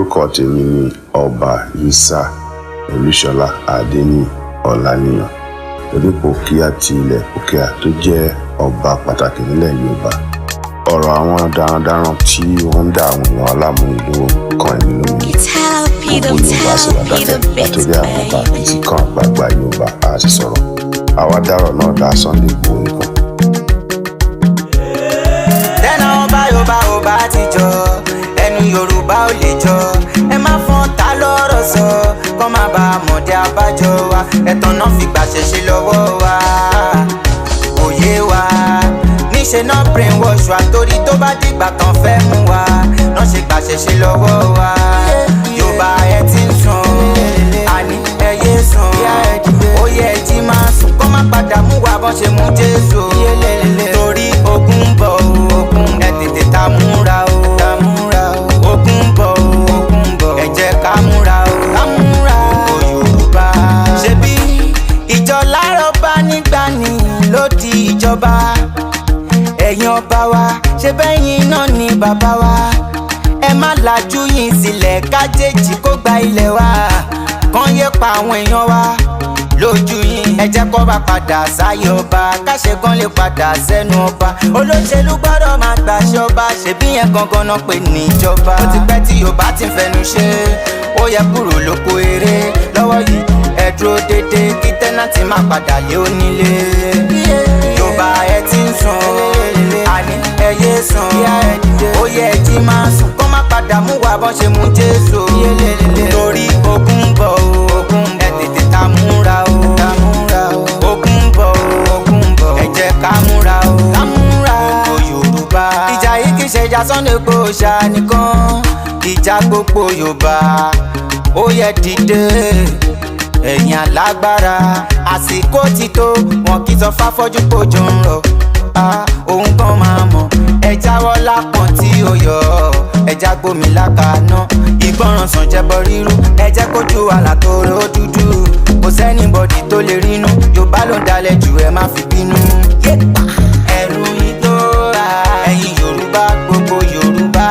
Orúkọ tèmi ni Ọba Yisa Olúṣọlá Adéníyì Ọláníyan, Onípòkíà ti ilẹ̀ Pòkíà tó jẹ́ ọba pàtàkì nílẹ̀ Yorùbá. Ọ̀rọ̀ àwọn darandaran tí wọ́n ń dá àwọn èèyàn láàmú ìlú kan èmi lóminú. Gbogbo Yorùbá sì wá dákẹ́ látòrí àwọn ọba títí kan àgbààgbà Yorùbá á ti sọ̀rọ̀. Àwa dárọ̀ náà dá Sunday Igboho nìkan. Tẹ́nà ọba Yorùbá ò bá ti jọ, ẹnu Yorùbá ò lè jọ. Ẹ má fọ́n ta lọ́rọ̀ sọ, kọ́ má ba àmọ̀dé abájọ wa. Ẹ̀tàn náà fi gbàṣẹ ṣe lọ́wọ́ wa, òye wa. Níṣẹ́ náà brainwash wa, torí tó bá dìgbà tán fẹ́ mú wa, náà ṣe gbàṣẹ ṣe lọ́wọ́ wa. Yorùbá, ẹ ti ń sùn, àní ẹ yé sùn. Ó yẹ ẹ jí máa sùn, kọ́ má padà mú wa bọ́n ṣe mú Jésù. Torí ogun ń bọ̀ o, ẹ tètè ta múra o. Ogun ń bọ̀ o, ẹ jẹ́ ká múra o. Gbogbo Yorùbá. Ṣebí ìjọ lárọ̀ bá nígbà ní ló di ìjọba. Ẹ̀yin ọba wa, ṣe bẹ́yìn náà ni bàbá wa. Ẹ má lajú yín sílẹ̀ kájèjì kó gba ilẹ̀ wa, kàn yé pa àwọn èèyàn wa lójú yín. Ẹ jẹ́ kó bá padà sáyé ọba, káṣe kan lè padà sẹ́nu ọba. Olóṣèlú gbọ́dọ̀ máa gbàṣẹ ọba, ṣèbí yẹn gangan náà pè níjọba. Ó ti pẹ́ tí Yorùbá ti ń fẹnu ṣe, ó yẹ kúrò lóko eré lọ́wọ́ yìí. Ẹ dúró dédé kí tenant má padà lé onílé. Yorùbá, ẹ ti ń sùn, àní ẹ yé sùn. Ó yẹ ẹ jí máa sùn, kó má padà mú wa bọ́n ṣe mú Jésù. Torí ogun ń bọ̀ o, ẹ tètè ta múra o. Ogun ń bọ̀ o, ẹ jẹ́ ká múra o. Gbogbo Yorùbá. Ìjà yìí kì í ṣe ìjà Sunday Igboho ṣá nìkan, ìjà gbogbo Yorùbá. Ó yẹ dìde, ẹ̀yin alágbára, àsìkò ti tó. Wọn kì í sọ fáfọ́jú pójò ń rọ̀, òun kan máa mọ̀. Ẹ jáwọ́ lápọ̀n tí ó yọ, ẹja gbómi lákaná. Ìgbọràn sàn jẹbọ rírú, ẹ jẹ́ kójú àlàtòrò dúdú. Kò sí anybody tó lè rínú. Yorùbá ló ń dalẹ̀ jù, ẹ má fi bínú. Ẹ̀rù yìí tó ra ẹ̀yin Yorùbá, gbogbo Yorùbá,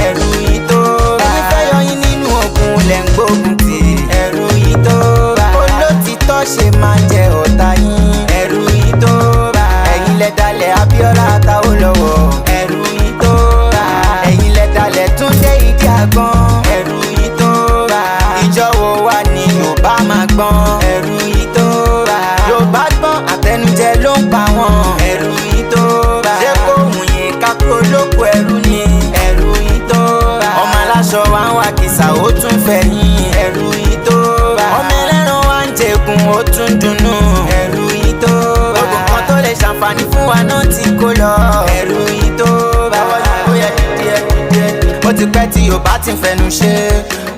ẹ̀rù yìí tó ra. Ẹ̀yin fẹ́ yọ yín nínú ogun lẹ̀ ń gbógun tì. Ẹ̀rù yìí tó ra. Olótìtọ́ ṣe máa jẹ ọ̀tá yín. Ẹ̀rù yìí tó ra. Ẹ̀yin lẹ dalẹ̀ Abíọ́lá Táwọ́lọ́wọ́. Ẹ̀rù yìí tó ra. Ẹ̀yin lẹ dalẹ̀ Túndé Ìdí Àgbọn. Ẹ̀rù yìí tó ra. Ìjọ wo wà ní Yorùbá máa gbọ́n? Ẹ̀rù yìí tó ra. Yorùbá gbọ́n, àtẹnujẹ ló ń pa wọ́n. Ẹ̀rù yìí tó ra. Ṣé kò wùn yín ká kúrò lóko ẹrú ni? Ẹ̀rù yìí tó ra. Ọmọ aláṣọ wa ń wá kìsà, ó tún fẹ̀yìn. Ẹ̀rù yìí tó ra. Ọmọ ẹlẹ́ran wa ń jẹkun, ó tún dunnú. Ẹ̀rù yìí tó ra. Gbogbo nǹkan tó lè ṣàǹfààní fún wa náà ti kó lọ. Ẹ̀rù yìí tó ra. Ó yẹ dídí ẹ dídí ẹ. Ó ti pẹ́ tí Yorùbá ti ń fẹnu ṣe,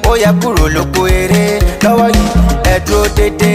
ó yẹ kúrò lóko eré lọ́wọ́ yìí. Ẹ dúró dédé.